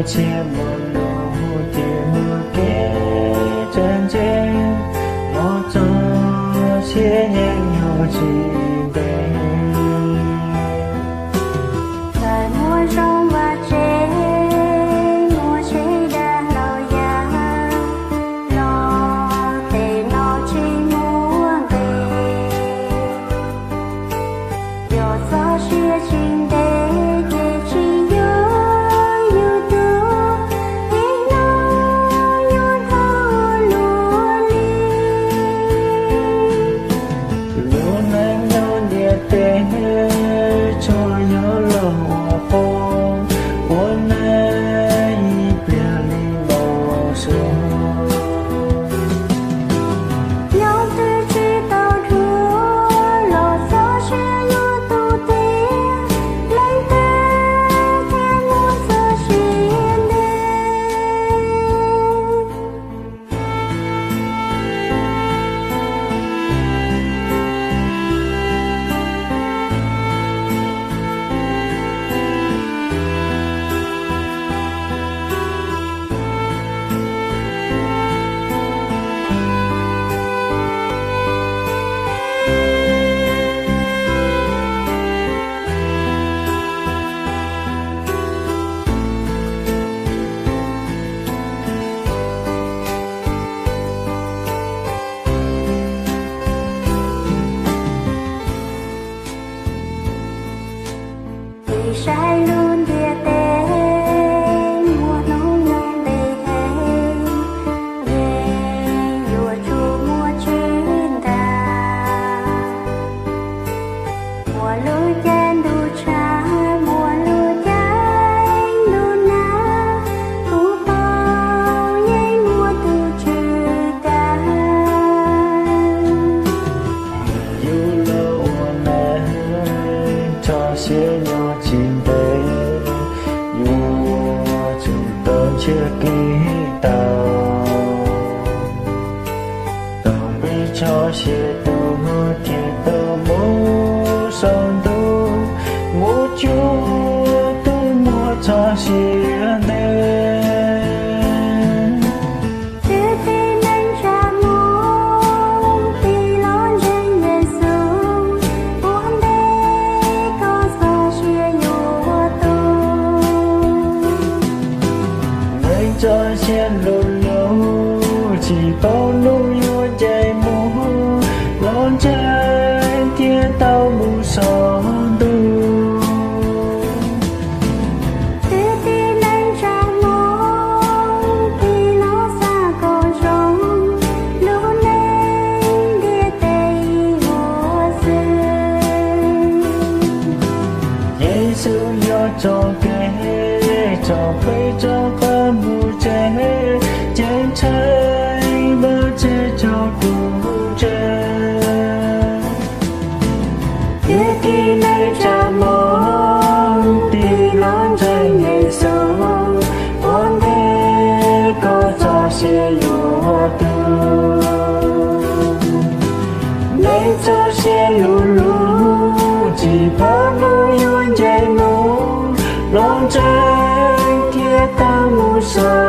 Txhiaj muaj lus thiaj muaj kev tseem ceeb, muaj txoj sia yeej yuav tsis ntev. Txawm muaj zoo vaj tsev, muaj tsev dag laus yaj, los tej no tsis muaj nqis. Yog txoj sia tsis ntev ces tsis yog yus tug, tib no yuav dhau luag li. Lub neej nyob ntiaj teb, tsuas yog los ua poj ua neeg ib pliag li los xwb. Yog twg tsis tau dhuav los txoj sia yuav tu tiag, leej twg thiaj muaj txoj sia ntev. Tig saib lub ntiaj teb, muaj hnub nyoog ntev heev, yeej yuav tsum muaj tsev nrag. Muaj lub caij ntuj tshav, muaj lub caij ntuj nag, kuv paub yeej muaj tus tswv kav. Yus los ua neeg, txoj sia nyob tsis ntev, yuav tsum tau ntsiag kiag tau. Tau peb txoj sia tu thiaj tau mus saum ntuj, mus cuag tus muaj txoj sia ntev. Kwv tij neej tsa Hmoob, tig los ntseeg Yexus, ua ntej koj txoj sia yuav tu. Neeg txoj sia luv luv, tsis paub hnub yuav ncaim mus, los ntseeg thiaj tau mus saum ntuj. Kwv tij neej tsa Hmoob, tig los xav kom zoo, lub neej ntiaj teb ib vuag xwb. Yexus yog txoj kev, tso peb rov qab mus tsev, ceeb tsheej Vajtswv tso kuv tseg. Kwv tij neej tsa Hmoob, tig los ntseeg Yexus, ua ntej koj txoj sia yuav tu. Neeg txoj sia luv luv, tsis paub hnub yuav ncaim mus, los ntseeg thiaj tau mus saum